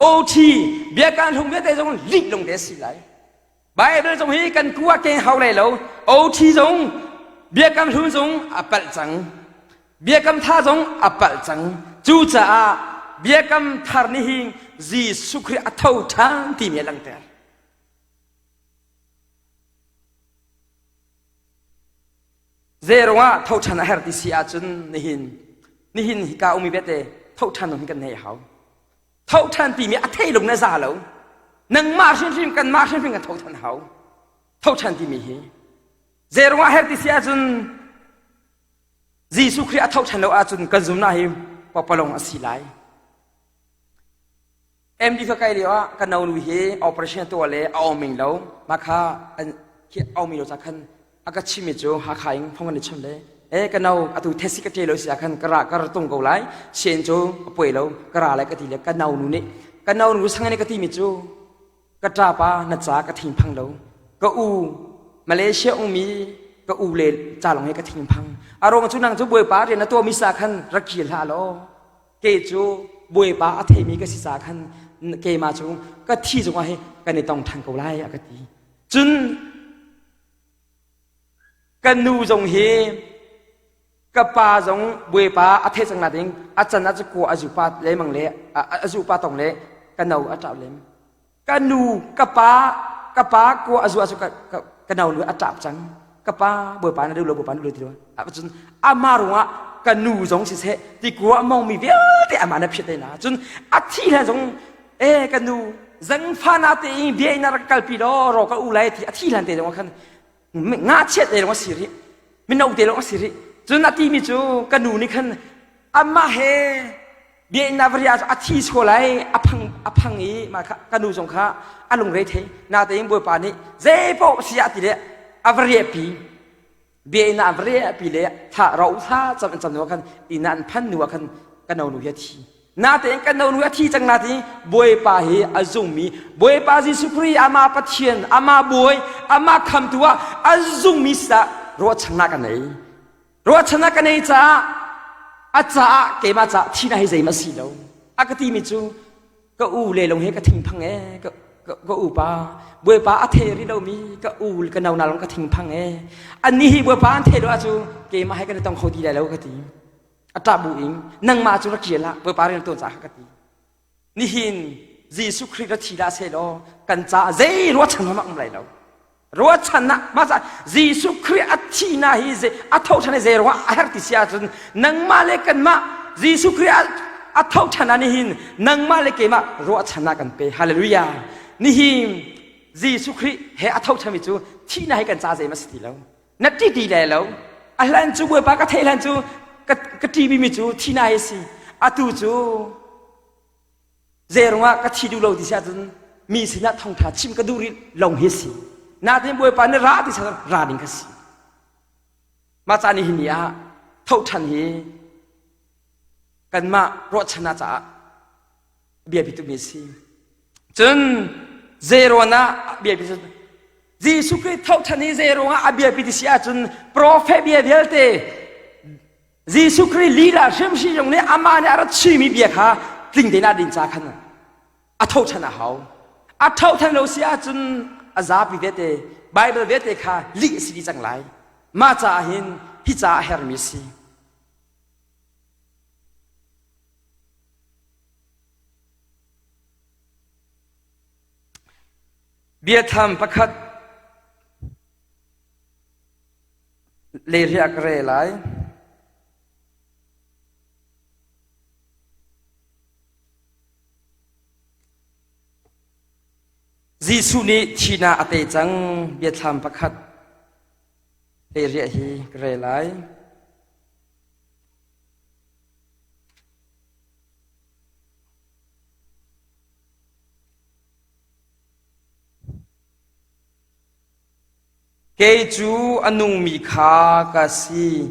A: OT biakam hlung vialte zong lih lung te si lai. Bible zong hi kan ku ah keng hau lai lo. OT zong biakam hlun zong a palh cang. Biakam tha zong a palh cang. Cucaah biakam thar nih hin Jesuh Khrih a tho ṭhan timi a langhter. Zeirung ah tho ṭhan a herh ti si ahcun nihin nihin hika umi vialte tho ṭhan hi kan nei hau. Tho ṭhan timi a thei lung na za lo. Nangmah hrimhrim kanmah hrimhrim kan tho ṭhan hau. Tho ṭhan timi hi zeirung ah herh ti si ahcun Jesuh Khrih a tho ṭhan lo ahcun kan zumnak hi papalong a si lai. MD ka kai lio ah ka no nu hi operation tuah le a awming lo mah kha an khi awmi lo ca khan a ka chimmi cu Hakha in phong kan i chim le e ka no atu thesi ka ṭe lo si ah khan ka ra ka ra tung ko lai sian cu a puai lo ka ra lai ka ti le ka no nu nih ka no nu sang nih ka timi cu ka ṭapa na ca ka thingphang lo ka u Malaysia ummi ka u le ca lawng hi ka thingphang a ruang cu nang cu bawipa rian na tuahmi sa khan rak kir hlah law ke cu bawipa a theimi ka si ca khan keimah cu ka thi zongah hi kan i tong ṭhan ko lai a ka ti cun ka nu zong hi ka pa zong bawipa a theih cang nain a can ah cu kua a zupa lemang le a zupa tong le ka no a ṭap lem ka nu ka pa ka pa kua a zu ah cu ka ka no nu a ṭap cang ka pa bawipa na duh lo bawipa na duh lo ti lo cun amah ruangah ka nu zong siseh ti kua a mongmi vialte amah na phiat na cun a thi hlan zong e ka nu zangfa na te in bia in rak kalpi law ro ka u lai ti a thi hlan te zong khan ngahchiat te lawng a si rih mino te lawng a si rih cun a timi cu ka nu nih khan amah he bia in va riah a thi sual lai a phang a phang i mah kha ka nu zong kha a lungre thei natein bawipa nih zeipaoh si ah ti le a va riahpi bia in an va riahpi le thla ro thla cam an cam hnu ah khan inn ah an phan hnu ah khan ka no nu hi a thi natein kan no nu a thi cang natein bawipa hi a zungmi bawipa Jesuh Khrih amah Pathian amah bawi amah khamtu ah a zungmi sa ruahchannak ka nei ruahchannak ka nei caah a caah keimah caah thihnak hi zeihmah si lo. A ka timi cu ka u le long he ka thingphang e ka ka u pa bawipa a thei rih lomi ka u ka no na long ka thingphang e annih hi bawipa an thei lo ahcu keimah he kan i tong kho ti lai lo ka ti. A ṭah bu in nangmah cu rak kir hlah bawipa rian tuan caah ka ti. Nihin Jesuh Khrih ra thi dah seh law kan caah zei ruahchan hmanh um lai lo. Ruahchannak mah caah Jesuh Khrih a thihnak hi zei a tho ṭhan i zei ruangah a herh ti si ahcun nangmah le kanmah Jesuh Khrih a tho ṭhan ah nihin nangmah le keimah ruahchannak kan pe. Hallelujah. Nihin Jesuh Khrih he a tho ṭhanmi cu thihnak hi kan ca zeihmanh si ti lo. Na ṭi ti lai lo. A hlan cu Bawipa ka theih hlan cu ka ka ṭihmi cu thihnak hi si. Atu cu Zeirungah ka thi duh lo ti si ahcun mi sinah thawngṭha chim ka duh rih long hi si. Natin Bawipa nih ra ti si ra ding kha si. Mah ca nihin ni ah thoṭhan hi kanmah ruahchannak caah biapi tukmi a si. Cun zeiruan ah biapi Jesuh Khrih thoṭhan hi zeiruangah a biapi ti si ahcun profet bia vialte Jesuh Khrih lila hrimhrim zong nih amah nih a rat chimmi bia kha tling tein a din ca khan a thoṭhan a hau. A thoṭhan lo si ahcun a zapi vialte Bible vialte kha lih a si dih cang lai. Mah caah hin hi ca a hermi a si. Biathlam pakhat Lehriah ka re lai. Jesuh nih thihnak a tei cang biathlam pakhat lehriah hi ka re lai. Kei cu a nungmi kha ka si.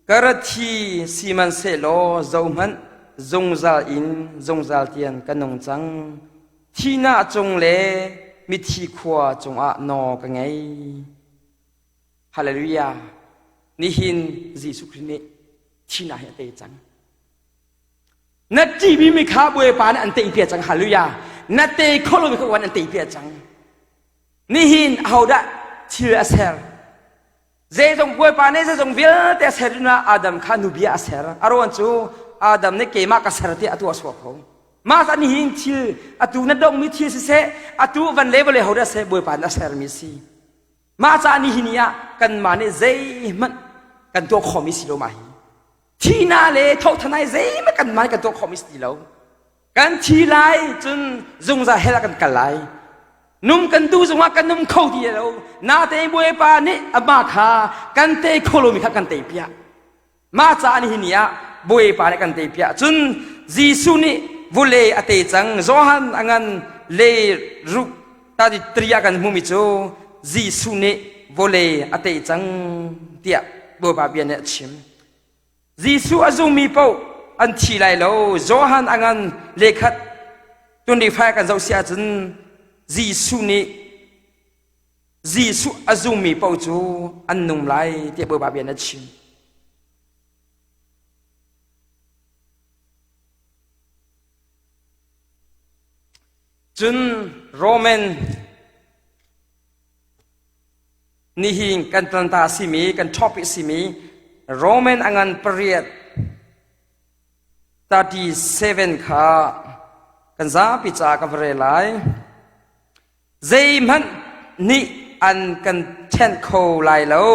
A: Ka ra thi sihmanhsehlaw zohhmanh, zungzal in zungzal tiang ka nung cang. Thihnak cung le mithi khua cungah naw ka ngei. Hallelujah! Nihin Jesuh Khrih nih thihnak hi a tei cang. Na ṭihmi kha Bawipa nih an teipiak cang. Hallelujah! Na tei kho lomi kha an teipiak cang. Nihin ahodah thil a ser? Zeizong Bawipa nih zeizong vialte a ser ah Adam kha nubia a ser. A ruang cu Adam nih keimah ka ser tiah atu a suak ko. Mah ca nihin thil atu na dongmi thil siseh atu van le vawlei hodah seh Bawipa nih a sermi si. Mah ca nihin ni ah kanmah nih zeihmanh kan tuah khawhmi si lo mah hi. Thihnak le thawhthan ai zeihmanh kanmah nih kan tuah khawhmi si ti lo. Kan thi lai cun zungzal hell ah kan kal lai. Num kan duh zongah kan num kho ti lo. Natein Bawipa nih amah kha kan tei kho lomi kha kan tei piak. Mah caah nihin ni ah Bawipa nih kan tei piak. Cun Jesuh nih vulei a tei cang. Johan a ngan le ruk tadi tri ah kan hmumi cu Jesuh nih vawlei a tei cang tiah Bawipa bia nih a chim. Jesuh a zummi paoh an thi lai lo. Johan a ngan lekhat 25 kan zoh si ahcun Jesuh nih Jesuh a zummi paoh cu an nung lai tiah Bawipa bia na chim. Cun Roman Nihin kan tlanta simi, kan topic simi Roman a ngan pariat 37 kha kan zapi ca ka va rel lai. Zeihmanh nih an kan ṭhenh kho lai lo.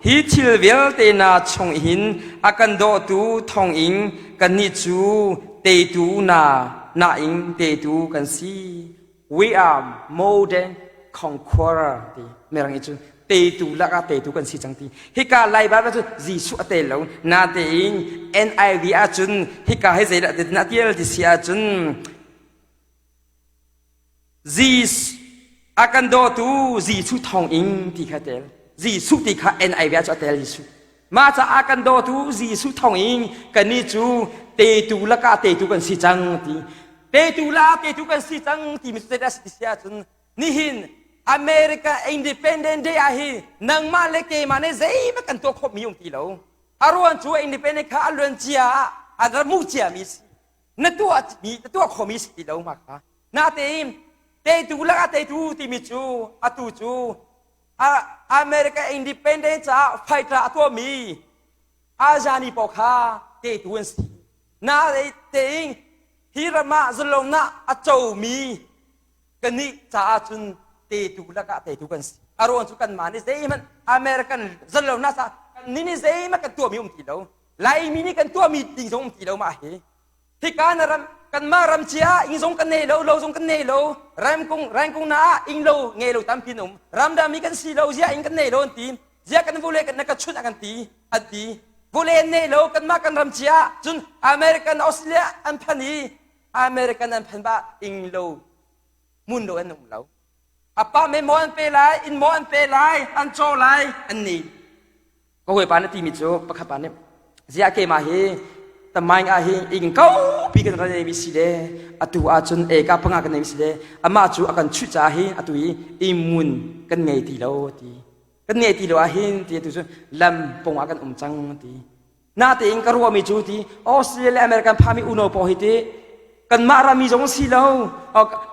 A: Hi thil vialte na chung hin a kan dawtu thawngin kannih cu teitu na nain teitu kan si. We are more than conqueror ti mirang i cu teitu lakah teitu kan si cang ti hika lai Bible cu Jesuh a tel lo natein NIV ahcun hika hi zeidah ti na tial ti si ahcun Jesuh a kan dawtu Jesuh thawng in ti kha tel Jesuh ti kha NIV ah cu a tel Jesuh mah caah kan dawtu Jesuh thawng in kannih cu teitu lakah teitu kan si cang ti Teitu la teitu kan si cang timi cu zeidah si si ahcun nihin America Independent Day ah hi nangmah le keimah nih zeihmanh kan tuah khawhmi um ti lo. A ruang cu independent kha a luan cia ah a rak hmuh ciami si. Na tuah mi na tuah khomi si ti lo ma kha. Natein teitu lakah teitu timi cu atu cu America independence caah fighter a tuahmi Azani pawl kha teitu an si. Natein hi ram ah zalonnak a comi kannih caah cun teitu lakah teitu kan si. A ruang cu kanmah nih zeihmanh American zalonnak caah kannih nih zeihmanh kan tuahmi um ti lo. Laimi nih kan tuahmi ding zong um ti lo mah hi. Hika na ram kanmah ram cia inn zong kan nei lo, lo zong kan nei lo, ramkung rangkung na ah inn lo ngei lo tampi an um. Ramdang mi kan si lo, zia inn kan nei lo an ti. Zia kan vule kan na ka chunh a kan ti, an ti. Vule an nei lo, kanmah kan ram cia cun American Australia an phan i American an phan ba inn lo mun lo an um lo. Apa me maw an pe lai, inn maw an pe lai, an caw lai, an ni. Ka hawipa na timi cu pakhat pa nih ziah keimah hi tamaing ah hi ing kaupi kan rak neimi si le atu ahcun eka panga kan neimi si le amah cu a kan chuh caah hin atu hi imun kan ngei ti lo ti kan ngei ti lo ah hin ti atu cu lam pong ah kan um cang ti natein ka ruahmi cu ti Australia le American phami uno pawl hi ti kanmah rami zong si lo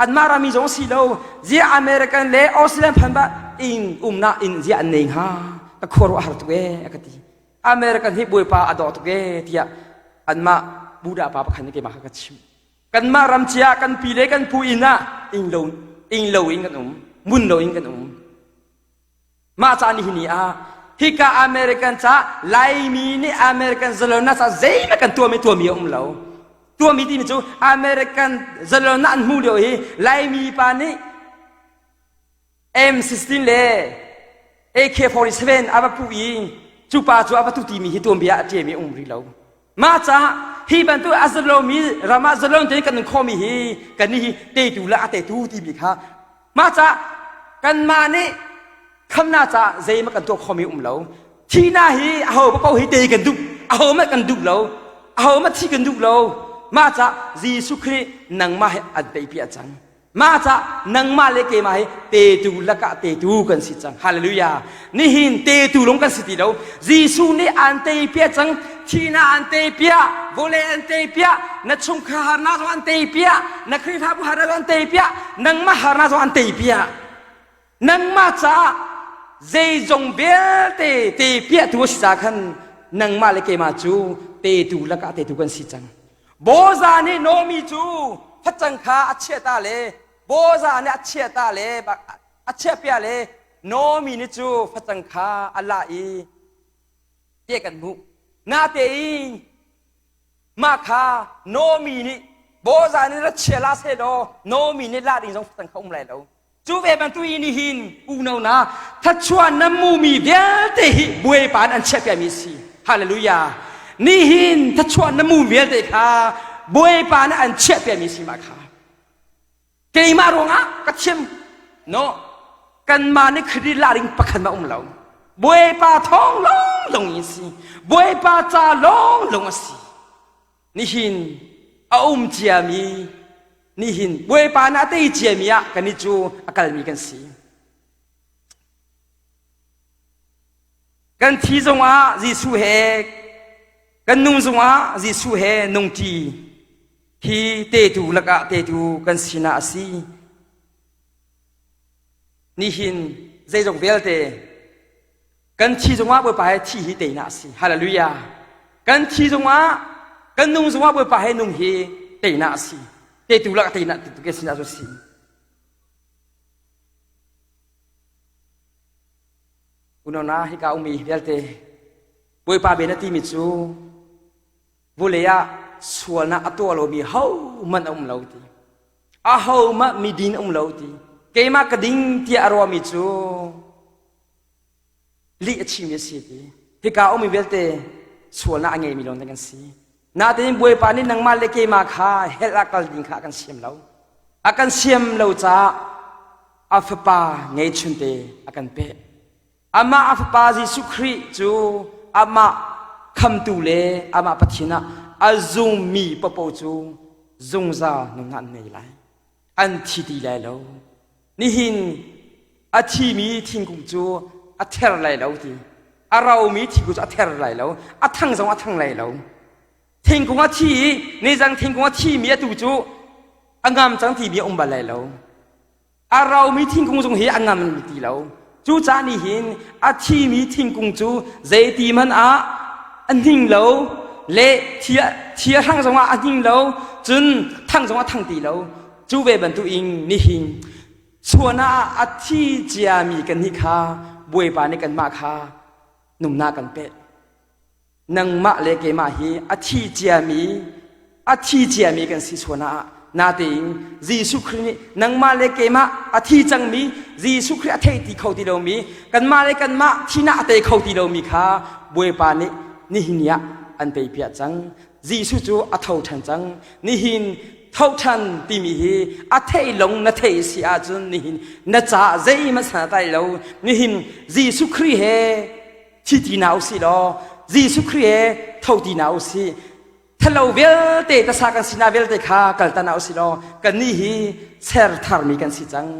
A: anmah rami zong si lo zia American le Australian phan ba ing umnak in zia an nei hnga ka khuaruah har tuk e ka ti American hi bawipa a dawh tuk e tiah anmah Buddha pa pakhat nih keimah kha ka chim kanmah ram cia kan pi le kan pu inn ah ing lo ing lo in kan um mun lo in kan um Mah ca nihin ni ah hika American ca Laimi nih American zalonnak ca zeihmanh kan tuahmi tuahmi a um lo. Tuahmi timi cu American zalonnak an hmuh lio hi Laimi pa nih M16 le AK-47 a va puh i cu pa cu a va tu timi hi tuanbia a ṭiami a um rih lo. Mah caah hi bantuk a zalomi ram ah zalon tein kan nun khawhmi hi kan nih hi teitu le a teitu timi kha mah caah kanmah nih khamnak caah zeihmanh kan tuah khawhmi um lo. Thihnak hi aho paoh hi tei kan duh, ahohmanh kan duh lo, ahohmanh thi kan duh lo. Mah caah Jesuh Khrih nangmah he an teipiah cang. Mah cah nangmah le keimah hi tetu lakah tetu kan si cang. Hallelujah. Nihin tetu lung kan si ti lo. Jesuh nih an tei piah cang. Thihnak an tei piah. Vawlei an tei piah. Na chungkhar harnak zong an tei piah. Na Khrihfabu harnak zong an tei piah. Nangmah harnak zong an tei piah. Nangmah caah zeizong vialte te piahtu a si ca khan nangmah le keimah cu tetu lakah tetu kan si cang. Boza nih Naomi cu facang kha a chiah ta le Boza nih a chiah ta le a chiah piah le Naomi nih cu facang kha a lah i tiah kan hmuh. Natein mah kha Naomi nih Boza nih ra chia la seh law Naomi nih lah ding zong facang kha um lai lo. Cu ve bantuk in nihin unau na thlachuah na mumi vialte hi Bawipa an chiahpiakmi a si. Hallelujah. Nihin thlachuah na mu vialte kha Bawipa nih an chiahpiakmi si mah kha. Keimah ruangah ka chim. No. Kanmah nih Khrih laring pakhat ma um lo. Bawipa thawng lawng lawng in si. Bawipa ca lawng lawng a si. Nihin a um ciami nihin Bawipa nih a tei ciami ah kannih cu a kalmi kan si. Kan thi zongah Jesuh he kan nung zongah Jesuh he nungṭi hi tetu lakah tetu kan sinah a si. Nihin zeizong vialte Kan thi zongah Bawipa he thi hi teinak a si. Hallelujah. Kan thi zongah kan nung zongah Bawipa he nung hi teinak a si. Teitu lak teinak tu ke sinah cu si. Unau na hika umi vialte Bawipa bia na timi cu vulei ah sualnak a tuah lomi hohmanh a um lo ti. Ahohmanh midin a um lo ti. Keimah ka ding tiah a ruahmi cu lih a chimmi a si ti hika ummi vialte sualnak a ngeimi lawng kan si natein bawipa nih nangmah le keimah kha hell ah kal ding kha a kan siam lo a kan siam lo caah a fapa ngeihchunte a kan pek amah a fapa Jesuh Khrih cu amah khamtu le amah Pathian ah a zungmi papo cu zungzal nunnak an ngei lai an thi ti lai lo nihin a thimi thingkung cu a ther lai lo ti a romi thingkung cu a ther lai lo a thang zong a thang lai lo. Thingkung a thi i nizang thingkung a thimi atu cu a ngam cang timi a um bal lai lo. A romi thingkung zong hi a ngam ti lo. Cucaah nih hin a thimi thingkung cu zeiti hmanh ah a hning lo le thia hrang zongah a hning lo cun thang zongah thang ti lo. Cu ve bantuk in nihin suan ah a thi ciami kan nih kha Bawipa nih kanmah kha numnak kan pek. Nangmah le keimah hi a thi ciami a thi ciami kan si suan ah natein Jesuh Khrih nih nangmah le keimah a thi cangmi Jesuh Khrih a thei ti kho ti lomi kanmah le kanmah thihnak a tei kho ti lomi kha Bawipa nih nihin ni ah an teipiak cang. Jesuh cu a tho ṭhan cang. Nihin tho ṭhan timi hi a thei long na thei si ahcun nihin na caah zeihmanh san a tai lo. Nihin Jesuh Khrih he thi ti hna usih law Jesuh Khrih he tho ti hna usih. Thalo vialte tasa kan sinak vialte kha kaltan hna usih law kannih hi ser tharmi kan si cang.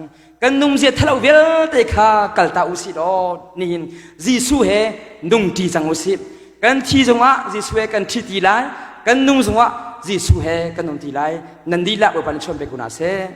A: Kan nungzia thalo vialte kha kalta usih law nihin Jesuh he nung ṭi cang usih. Kan thi zongah Jesuh he kan ṭhi ti lai, kan nung zongah Jesuh he kan nung ti lai. Nan dihlak Bawipa nih chuan pe ko hna seh.